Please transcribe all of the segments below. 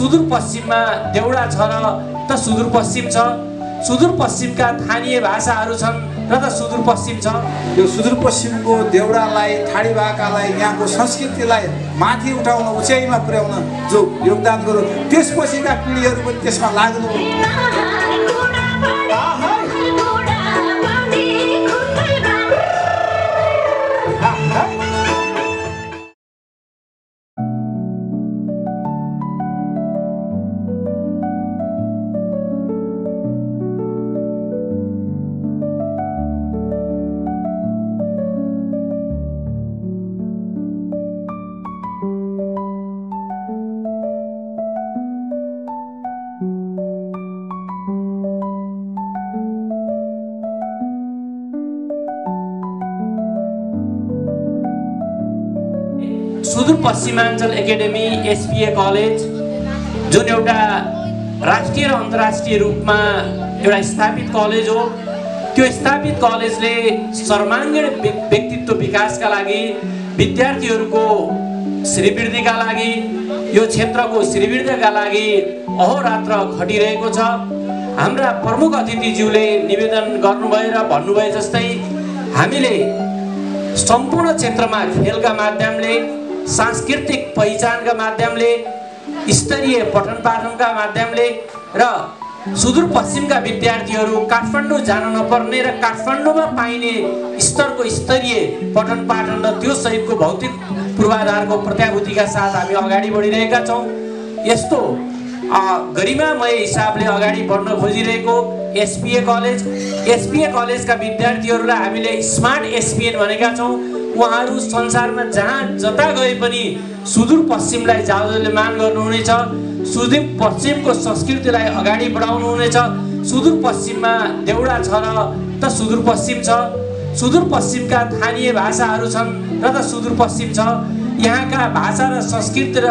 सुदूरपश्चिममा देउडा छ र त सुदूरपश्चिम छ, सुदूरपश्चिमका स्थानीय भाषाहरू छन् र त सुदूरपश्चिम छ। यो सुदूरपश्चिमको देउडालाई, ठाडी भाकालाई, यहाँको संस्कृतिलाई माथि उठाउन, उचाइमा पुर्याउन जो योगदान गर्यो, त्यसपछिका पिँढीहरू पनि त्यसमा लाग्नु। सुदूरपश्चिमाञ्चल एकाडेमी एसपीए कलेज जुन एउटा राष्ट्रिय र अन्तर्राष्ट्रिय रूपमा एउटा स्थापित कलेज हो, त्यो स्थापित कलेजले सर्वाङ्गीण व्यक्तित्व विकासका लागि, विद्यार्थीहरूको श्रीवृद्धिका लागि, यो क्षेत्रको श्रीवृद्धिका लागि अहोरात्र खटिरहेको छ। हाम्रा प्रमुख अतिथिज्यूले निवेदन गर्नुभयो र भन्नुभयो जस्तै हामीले सम्पूर्ण क्षेत्रमा खेलका माध्यमले, सांस्कृतिक पहिचानका माध्यमले, स्तरीय पठन पाठनका माध्यमले र सुदूरपश्चिमका विद्यार्थीहरू काठमाडौँ जान नपर्ने र काठमाडौँमा पाइने स्तरको स्तरीय पठन पाठन र त्यो सहितको भौतिक पूर्वाधारको प्रत्याभूतिका साथ हामी अगाडि बढिरहेका छौँ। यस्तो गरिमामय हिसाबले अगाडि बढ्न खोजिरहेको एसपीए कलेजका विद्यार्थीहरूलाई हामीले स्मार्ट एसपीएन भनेका छौँ। उहाँहरू संसारमा जहाँ जता गए पनि सुदूरपश्चिमलाई जाजरमान गर्नुहुनेछ, सुदूरपश्चिमको संस्कृतिलाई अगाडि बढाउनुहुनेछ। सुदूरपश्चिममा देउडा छ र त सुदूरपश्चिम छ, सुदूरपश्चिमका स्थानीय भाषाहरू छन् र त सुदूरपश्चिम छ। यहाँका भाषा र संस्कृति र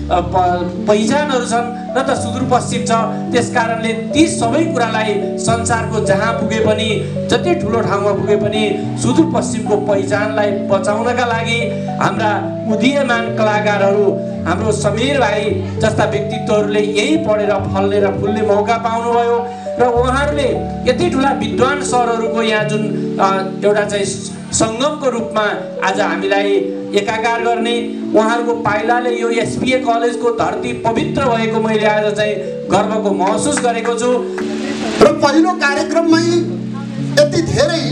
पहिचानहरू छन् र त सुदूरपश्चिम छ। त्यसकारणले ती सबै कुरालाई संसारको जहाँ पुगे पनि, जति ठुलो ठाउँमा पुगे पनि सुदूरपश्चिमको पहिचानलाई बचाउनका लागि हाम्रा उदीयमान कलाकारहरू, हाम्रो समीर भाइ जस्ता व्यक्तित्वहरूले यही पढेर फल्ने र फुल्ने मौका पाउनुभयो र उहाँहरूले यति ठुला विद्वान सरहरूको यहाँ जुन एउटा चाहिँ सङ्गमको रूपमा आज हामीलाई एकाकार गर्ने, उहाँहरूको पाइलाले यो एसपीए कलेजको धरती पवित्र भएको मैले आज चाहिँ गर्वको महसुस गरेको छु। र पहिलो कार्यक्रममै यति धेरै,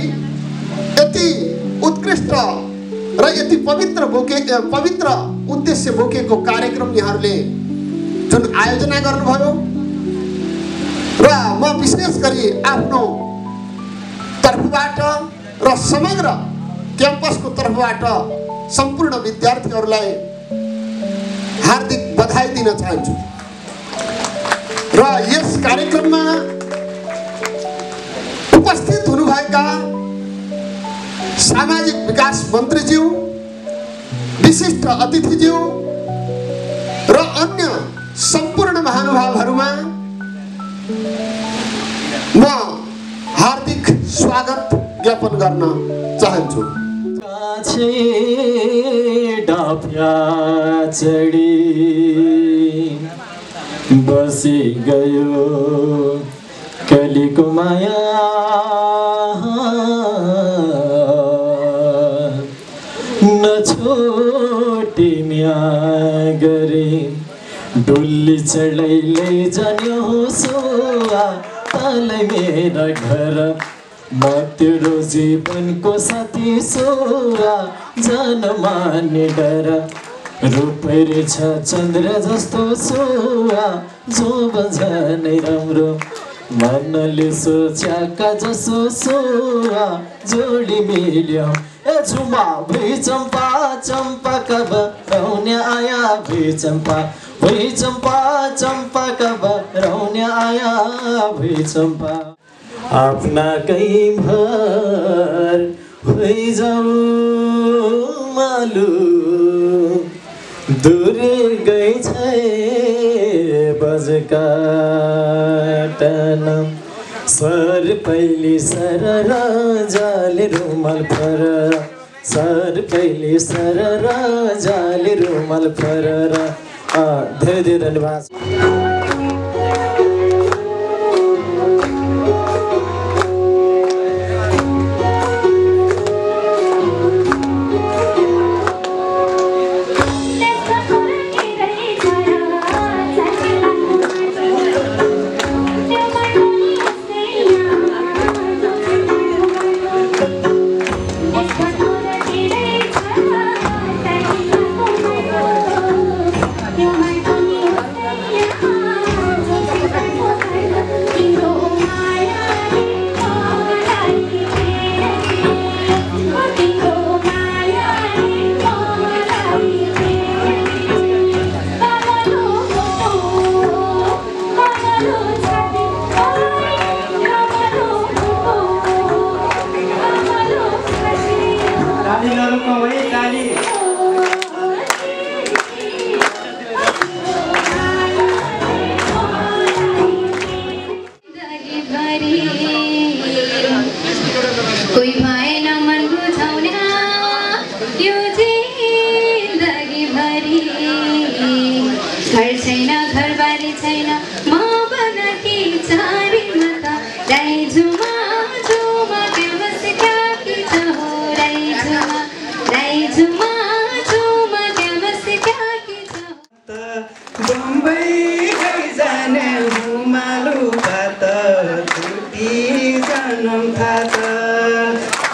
यति उत्कृष्ट र यति पवित्र उद्देश्य बोकेको कार्यक्रम यहाँहरूले जुन आयोजना गर्नुभयो र म विशेष गरी आफ्नो तर्फबाट र समग्र क्याम्पसको तर्फबाट सम्पूर्ण विद्यार्थीहरूलाई हार्दिक बधाई दिन चाहन्छु। र यस कार्यक्रममा उपस्थित हुनुभएका सामाजिक विकास मन्त्रीज्यू, विशिष्ट अतिथिज्यू र अन्य सम्पूर्ण महानुभावहरूमा म हार्दिक स्वागत ज्ञापन गर्न चाहन्छु। डाफ्या चढी बसी गयो कलीको माया, नछोटी म्या गरे डुल्ली चढैले जान्यो सुवा तलै मेरा घर, म तेरो जीवनको साथी सोरा जान मान्ने डर, रूपैरी छ चन्द्र जस्तो सोरा जो बझनै राम्रो, मनले सोच्याका जसो सोरा जोडी मिल्यो। ए झुमा भई चम्पा चम्पा कब रौन्या आया, भई चम्पा चम्पा कब रौन्या आया, भई चम्पा आफ्ना कहीं भर होइ जाऊ मालु, दूर गई छै बजका टनम, सर पहली सर जाले रुमाल फर, सर पहली सर जाले रुमाल फर, धेरै धेरै धन्यवाद।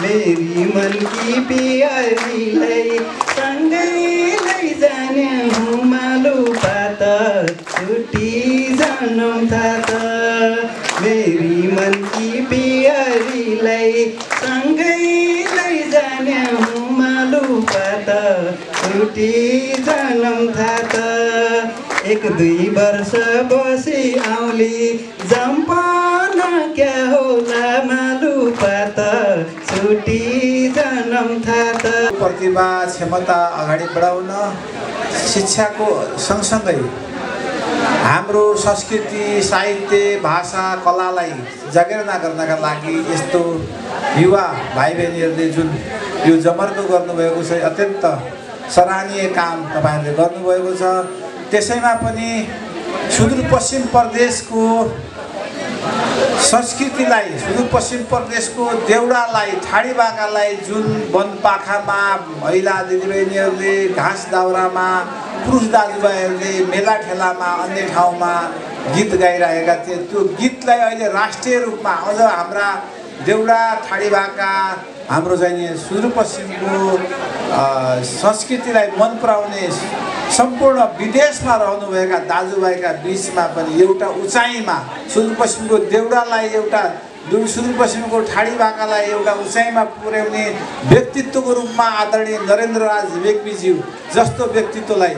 मेरी मन की प्यारीलाई सँगै लैजाने हुँ मालुपा त छुट्टी जानौँ थाहा मेरी मन की प्यारीलाई सँगै लैजाने हुँ मालुपा त छुट्टी जानौँ थाहा एक दुई वर्ष बसी आउली जम्पन क्या होला मालुपा त छुट्टी जानौँ थाहा प्रतिभा क्षमता अगाडि बढाउन शिक्षाको सँगसँगै हाम्रो संस्कृति साहित्य भाषा कलालाई जागेर्ना गर्नका लागि यस्तो युवा भाइ बहिनीहरूले जुन यो जमर्को गर्नुभएको छ अत्यन्त सराहनीय काम तपाईहरुले गर्नुभएको छ। त्यसैमा पनि सुदूरपश्चिम प्रदेशको संस्कृतिलाई सुदूरपश्चिम प्रदेशको देउडालाई ठाडीबाकालाई जुन वनपाखामा महिला दिदीबहिनीहरूले घाँस दाउरामा पुरुष दाजुभाइहरूले मेला ठेलामा अन्य ठाउँमा गीत गाइरहेका थिए त्यो गीतलाई अहिले राष्ट्रिय रूपमा अझ हाम्रा देउडा ठाडीबाका हाम्रो चाहिँ सुदूरपश्चिमको संस्कृतिलाई मन पराउने सम्पूर्ण विदेशमा रहनुभएका दाजुभाइका बिचमा पनि एउटा उचाइमा सुदूरपश्चिमको देउडालाई एउटा सुदूरपश्चिमको ठाडीबाकालाई एउटा उचाइमा पुर्याउने व्यक्तित्वको रूपमा आदरणीय नरेन्द्र राज रेग्मीज्यू जस्तो व्यक्तित्वलाई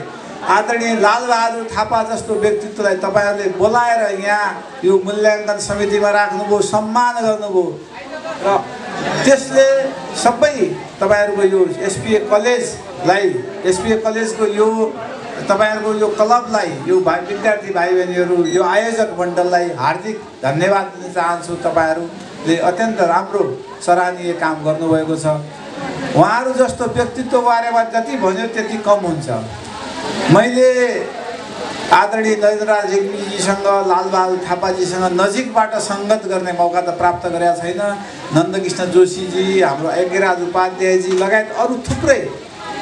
आदरणीय लालबहादुर थापा जस्तो व्यक्तित्वलाई तपाईहरुले बोलाएर यहाँ यो मूल्याङ्कन समितिमा राख्नुभयो सम्मान गर्नुभयो र त्यसले सबै तपाईहरुको यो एसपीए कलेजलाई एसपीए कलेजको यो तपाईहरुको यो क्लबलाई यो विद्यार्थी भाइ बहिनीहरू यो आयोजक मण्डललाई हार्दिक धन्यवाद दिन चाहन्छु। तपाईहरुले अत्यन्त राम्रो सराहनीय काम गर्नुभएको छ। उहाँहरू जस्तो व्यक्तित्व बारेमा जति भन्यो त्यति कम हुन्छ। मैले आदरणीय नरेन्द्र राज रेग्मीजीसँग लालबहादुर थापाजीसँग नजिकबाट सङ्गत गर्ने मौका त प्राप्त गरेका छैन। नन्दकृष्ण जोशीजी हाम्रो यज्ञराज उपाध्यायजी लगायत अरू थुप्रै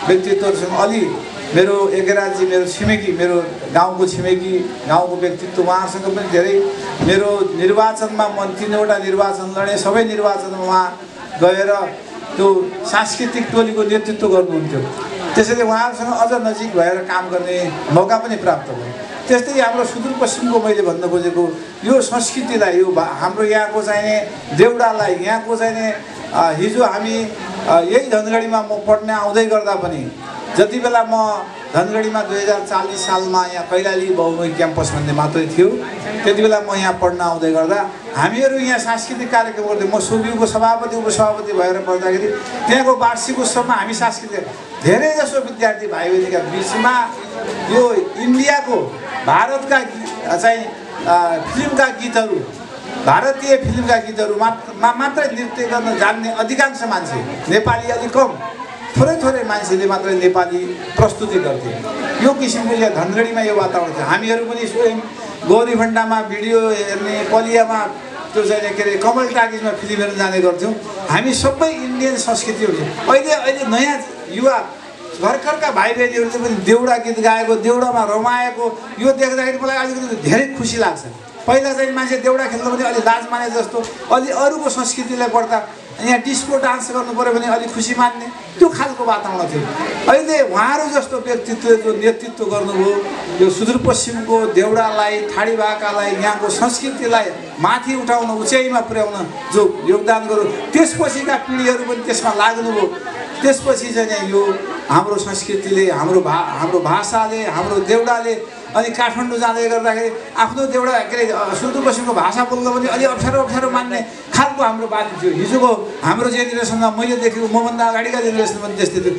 व्यक्तित्वहरूसँग अलि मेरो यज्ञराजजी मेरो छिमेकी मेरो गाउँको छिमेकी गाउँको व्यक्तित्व उहाँसँग पनि धेरै मेरो निर्वाचनमा म 3वटा निर्वाचन लडे सबै निर्वाचनमा उहाँ गएर त्यो सांस्कृतिक टोलीको नेतृत्व गर्नुहुन्थ्यो। त्यसैले उहाँहरूसँग अझ नजिक भएर काम गर्ने मौका पनि प्राप्त भयो। त्यस्तै हाम्रो सुदूरपश्चिमको मैले भन्न खोजेको यो संस्कृतिलाई यो हाम्रो यहाँको चाहिने देउडालाई यहाँको चाहिने हिजो हामी यही धनगढीमा म पढ्न आउँदै गर्दा पनि जति बेला म धनगढीमा 2040 सालमा यहाँ कैलाली बहुमुखी क्याम्पस भन्ने मात्रै थियो त्यति बेला म यहाँ पढ्न आउँदै गर्दा हामीहरू यहाँ सांस्कृतिक कार्यक्रम गर्दै म सोबियुको सभापति उपसभापति भएर पढ्दाखेरि त्यहाँको वार्षिक उत्सवमा हामी सांस्कृतिक धेरै जसो विद्यार्थी भाइ बहिनीका बिचमा यो इन्डियाको भारतका चाहिँ फिल्मका गीतहरू भारतीय फिल्मका गीतहरू मात्रै नृत्य गर्न जान्ने अधिकांश मान्छे नेपाली अलि कम थोरै थोरै मान्छेले मात्रै नेपाली प्रस्तुति गर्थे। यो किसिमको यहाँ धनगढीमा यो वातावरण थियो। हामीहरू पनि स्वयं गौरीभण्डामा भिडियो हेर्ने, पलियामा त्यो चाहिँ के अरे कमल टाकिजमा फिल्म हेर्न जाने गर्थ्यौँ। हामी सबै इन्डियन संस्कृति हुन्थ्यो। अहिले नयाँ युवा भर्खरका भाइ बहिनीहरूले पनि देउडा गीत गाएको, देउडामा रमाएको यो देख्दाखेरि मलाई अलिकति धेरै खुसी लाग्छ। पहिला चाहिँ मान्छे देउडा खेल्नु पनि अलि लाज माने जस्तो, अलि अरूको संस्कृतिलाई बढ्दा यहाँ डिस्को डान्स गर्नु पऱ्यो भने अलिक खुसी मान्ने त्यो खालको वातावरण थियो। अहिले उहाँहरू जस्तो व्यक्तित्वले जो नेतृत्व गर्नुभयो, यो सुदूरपश्चिमको देउडालाई, ठाडी भाकालाई, यहाँको संस्कृतिलाई माथि उठाउन, उचाइमा पुर्याउन जो योगदान गर्यो, त्यसपछिका पिँढीहरू पनि त्यसमा लाग्नुभयो। त्यसपछि चाहिँ यो हाम्रो संस्कृतिले, हाम्रो भाषाले, हाम्रो देउडाले अनि काठमाडौँ जाँदै गर्दाखेरि आफ्नो देउडा के अरे सुदूरपश्चिमको भाषा बोल्दा पनि अलि अप्ठ्यारो मान्ने खालको हाम्रो बानी थियो। हिजोको हाम्रो जेनेरेसनमा मैले देखेको, मभन्दा अगाडिका जेनेरेसनमा पनि त्यस्तै थियो।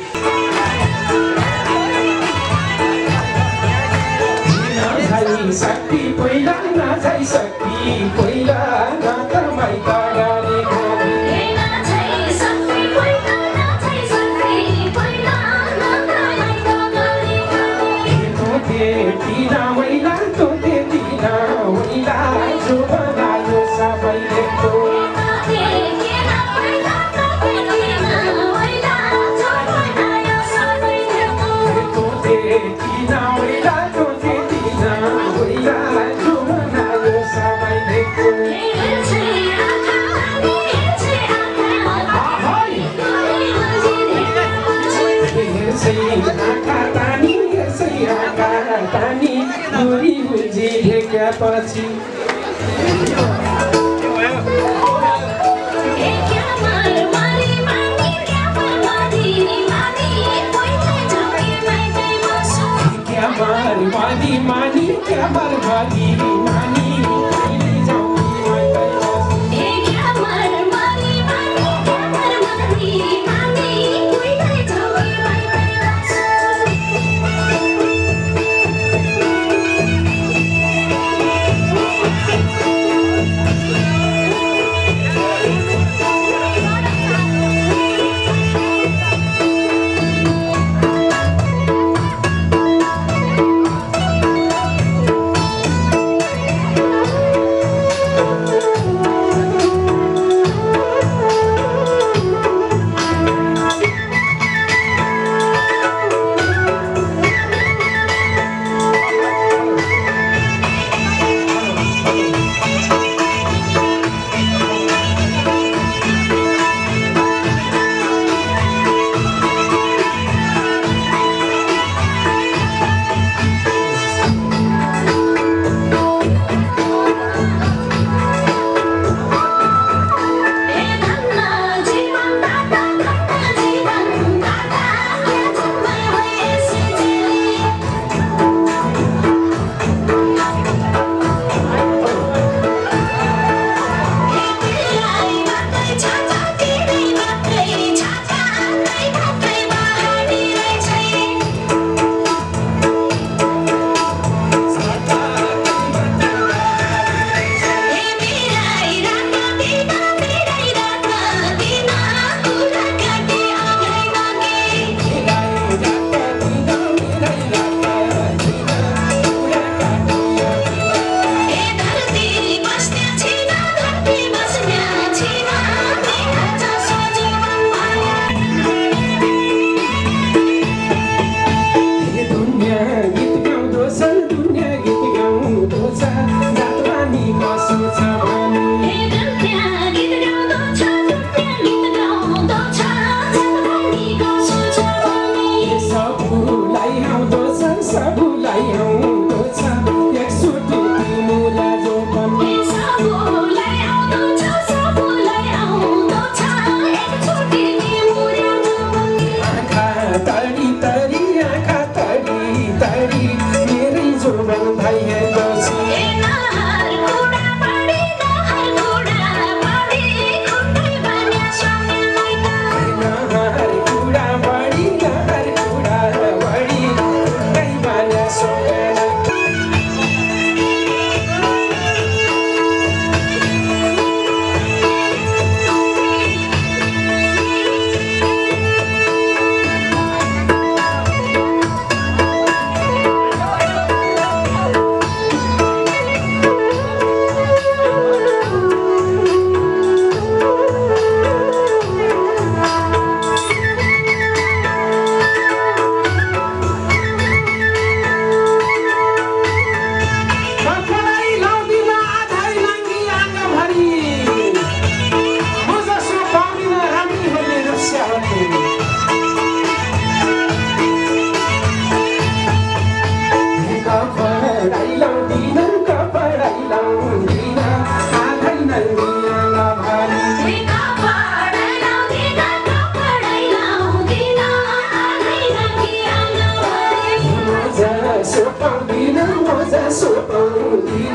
पाउँदिन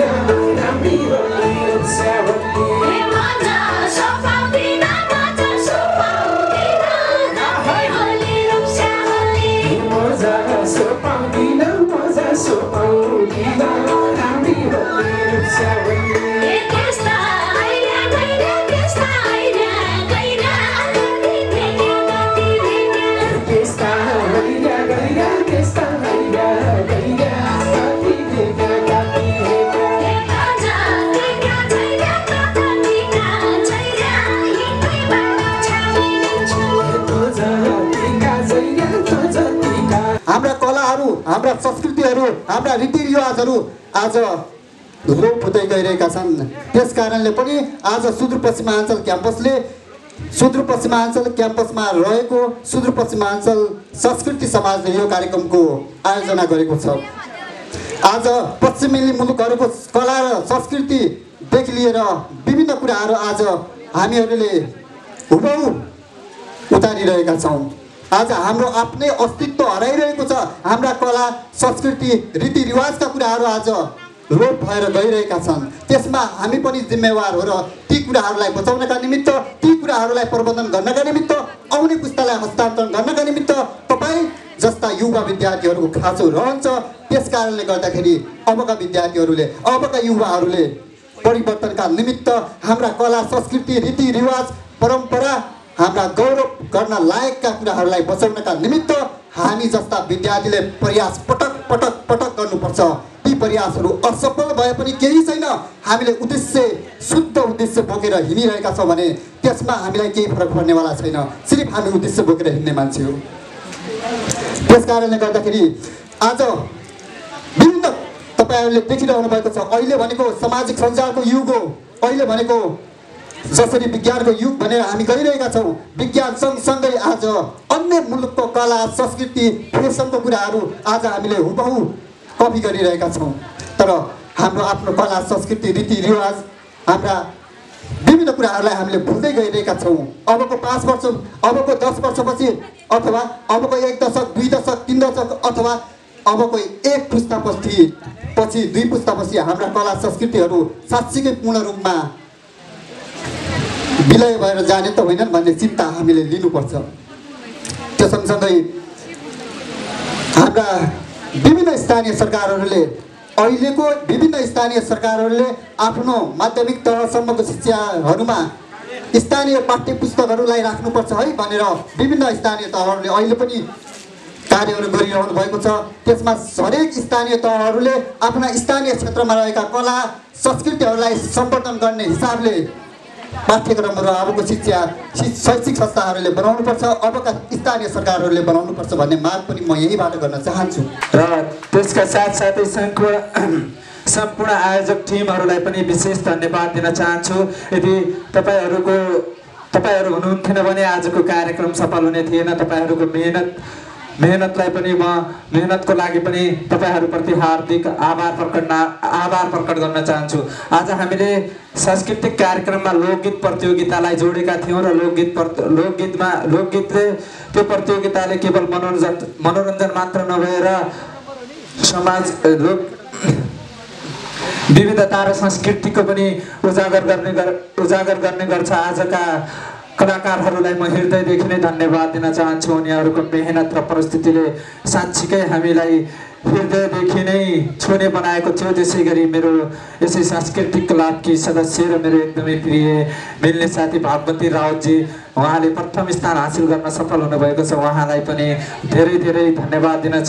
राम्री होली रक्षाबन्धी मजा सो पाउँदिन मजा सो पाउँदिन राम्री होली रक्षाबन्धी हाम्रा कलाहरू हाम्रा संस्कृतिहरू हाम्रा रीतिरिवाजहरू आज लोप हुँदै गइरहेका छन्। त्यस कारणले पनि आज सुदूरपश्चिमाञ्चल क्याम्पसमा रहेको सुदूरपश्चिमाञ्चल संस्कृति समाजले यो कार्यक्रमको आयोजना गरेको छ। आज पश्चिमेली मुलुकहरूको कला र संस्कृतिदेखि लिएर विभिन्न कुराहरू आज हामीहरूले हुबहु उतारिरहेका छौँ। आज हाम्रो आफ्नै अस्तित्व हराइरहेको छ। हाम्रा कला संस्कृति रीतिरिवाजका कुराहरू आज लोप भएर गइरहेका छन्। त्यसमा हामी पनि जिम्मेवार हो र ती कुराहरूलाई बचाउनका निमित्त ती कुराहरूलाई प्रबन्धन गर्नका निमित्त आउने पुस्तालाई हस्तान्तरण गर्नका निमित्त तपाईँ जस्ता युवा विद्यार्थीहरूको खाँचो रहन्छ। त्यस कारणले गर्दाखेरि अबका विद्यार्थीहरूले अबका युवाहरूले परिवर्तनका निमित्त हाम्रा कला संस्कृति रीतिरिवाज परम्परा हाम्रा गौरव गर्न लायकका कुराहरूलाई बचाउनका निमित्त हामी जस्ता विद्यार्थीले प्रयास पटक पटक पटक गर्नुपर्छ। ती प्रयासहरू असफल भए पनि केही छैन। हामीले शुद्ध उद्देश्य बोकेर हिँडिरहेका छौँ भने त्यसमा हामीलाई केही फरक पर्नेवाला छैन। सिर्फ हामी उद्देश्य बोकेर हिँड्ने मान्छे हो। त्यस कारणले गर्दाखेरि आज विभिन्न तपाईँहरूले देखिरहनु भएको छ। अहिले भनेको सामाजिक सञ्जालको युग हो। अहिले भनेको जसरी विज्ञानको युग भनेर हामी गइरहेका छौँ। विज्ञान सँगसँगै आज अन्य मुलुकको कला संस्कृति फेसनको कुराहरू आज हामीले हुबहु कपी गरिरहेका छौँ। तर हाम्रो आफ्नो कला संस्कृति रीतिरिवाज हाम्रा विभिन्न कुराहरूलाई हामीले भुल्दै गइरहेका छौँ। अबको 5 वर्ष अबको 10 वर्षपछि अथवा अबको 1 दशक 2 दशक 3 दशक अथवा अबको 1 पुस्तापछि 2 पुस्तापछि हाम्रा कला संस्कृतिहरू साँच्चीकै पूर्ण रूपमा विलय भएर जाने त होइनन् भन्ने चिन्ता हामीले लिनुपर्छ। त्यो सँगसँगै हाम्रा विभिन्न स्थानीय सरकारहरूले आफ्नो माध्यमिक तहसम्मको शिक्षाहरूमा स्थानीय पाठ्य पुस्तकहरूलाई राख्नुपर्छ है भनेर विभिन्न स्थानीय तहहरूले अहिले पनि कार्यहरू गरिरहनु भएको छ। त्यसमा हरेक स्थानीय तहहरूले आफ्ना स्थानीय क्षेत्रमा रहेका कला संस्कृतिहरूलाई सम्वर्धन गर्ने हिसाबले पाठ्यक्रमहरू अबको शैक्षिक संस्थाहरूले बनाउनुपर्छ। अबका स्थानीय सरकारहरूले बनाउनुपर्छ भन्ने माग पनि म यहीबाट गर्न चाहन्छु। र त्यसका साथसाथै सम्पूर्ण आयोजक टिमहरूलाई पनि विशेष धन्यवाद दिन चाहन्छु। यदि तपाईँहरू हुनुहुन्थेन भने आजको कार्यक्रम सफल हुने थिएन। तपाईँहरूको मेहनतलाई पनि मेहनतको लागि पनि तपाईँहरूप्रति हार्दिक आभार प्रकट गर्न चाहन्छु। आज हामीले सांस्कृतिक कार्यक्रममा लोकगीत प्रतियोगितालाई जोडेका थियौँ र लोकगीतले त्यो प्रतियोगिताले केवल मनोरञ्जन मात्र नभएर समाज विविधता र संस्कृतिको पनि उजागर गर्ने गर्छ। आजका कलाकारहरूलाई म हृदयदेखि नै धन्यवाद दिन चाहन्छु। उनीहरूको मेहनत र परिस्थितिले साँच्चीकै हामीलाई हृदयदेखि नै छुने बनाएको थियो। त्यसै गरी मेरो यसै सांस्कृतिक क्लबकी सदस्य र मेरो एकदमै प्रिय मिल्ने साथी भागवती राउतजी, उहाँले प्रथम स्थान हासिल गर्न सफल हुनुभएको छ। उहाँलाई पनि धेरै धेरै धन्यवाद दिन